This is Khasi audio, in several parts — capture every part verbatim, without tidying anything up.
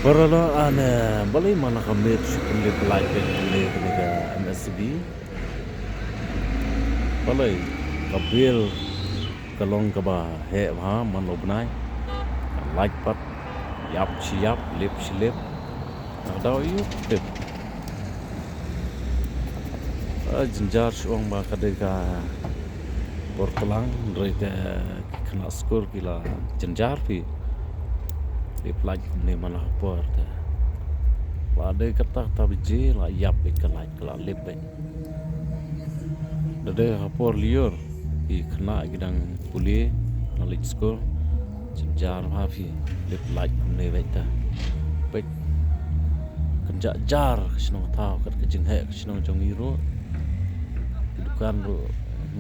Paralok, ane balei man la ka miet shu pynlip light beit kumne kane ka M S B? Balei ka bill ka long kaba heh bha man la u bnai? Ka light pat ïap shi ïap, lip shi lip. Ka daw ïoh tip. Ah, jynjar shu ong ba ka dei ka por tlang, hynrei te ki khynnah skul ki la jynjar phi. Lip light kumne man la ka por te. La dei kata kata baje la ïap beit ka light, ka la lip beit. Da dei ka por lyiur, ki khynnah ki dang pule, na leit skul. Jynjar bha phi, lip light kumne beit ta. Beit. Kynjah jar ka shnong thaw, kat ka jingheh ka shnong jong ngi ruh. Ki dukan ruh,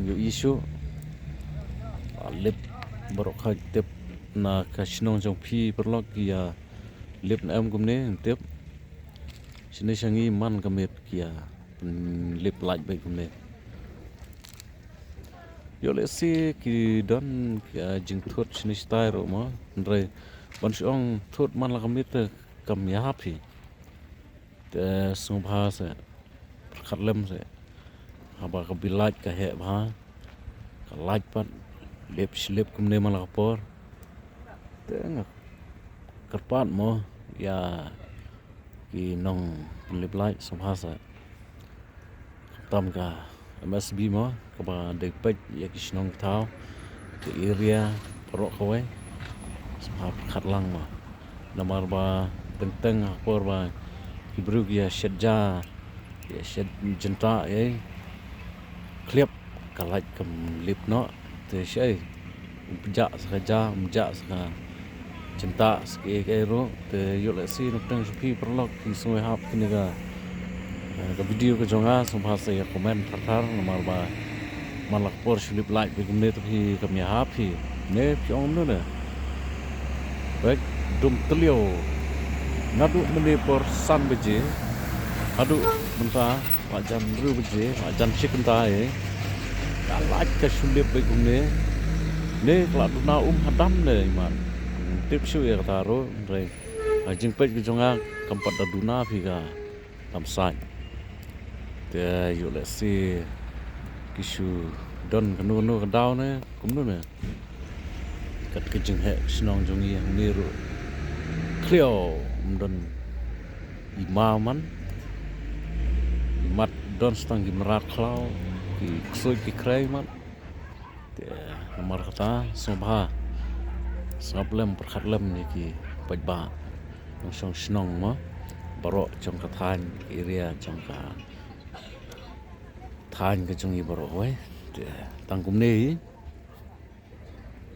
ïohi shuh. Ah, lip baroh khoit tip na ka shnong jong phi paralok ki ïa lip ne em kumne, tip. Shane sha ngi man ka miet ki ïa pynlip light beit kumne. Ïoh lehse ki don ki ïa jingthut shane shatai ruh mo. Hynrei ban shu ong thut man la ka miet te kam ïahap hi. Te sngewbha se, pyrkhat lem se. Haba ka bill light ka heh bha, ka light pat lip shi lip kumne man la ka por. Te nga kyrpad mo ïa ki nongpynlip light, sngewbha se. Khamtam ka M S B mo, kaba dei peit ïa ki shnong ki thaw, ki area baroh kawei. Sngewbha pyrkhat lang mo. Namar ba teng teng ha ka por ba ki briew ki ïa shet ja, ki ïa shet jyntah ïa, khliap ka light kam lip noh. Te shaei, um pjah sa ka ja, um jah sa ka jyntah sa kiei kiei ruh. Te ïoh lehse na pdeng sha phi paralok phi sngewhap kane ka, eh, ka video ka jong nga, sngewbha sa ïa comment thar thar, namar ba man la ka por shu lip light beit kumne te phi kam ïahap phi. Ne phi ong kumno ne? Beit, dum tliaw. Naduh mynne por san baje haduh mynta la jan hynriew baje, la jan shi kynta ïa. Ka light ka shu lip beit kumne. Ne ka la duna um hadam ne imat. Tip shuh ïa kata ruh, hynrei ka jingpeit ka jong nga kam pat da duna phi ka tam sait. Te ïoh lehse ki shu don kano kano ka daw ne kumno ne. Kat ka jingheh ka shnong jong ngi hangne ruh khliaw, ym don i maw man. I mat don sa tang ki mrad khlaw, ki ksuid ki khrei mat. Te namar kata sngewbha sngap lem, pyrkhat lem ïa ki paidbah nongshong shnong mo, baroh jong ka thaiñ, area jong ka thaiñ ka jong ngi baroh kawei. Te tang kumne hi.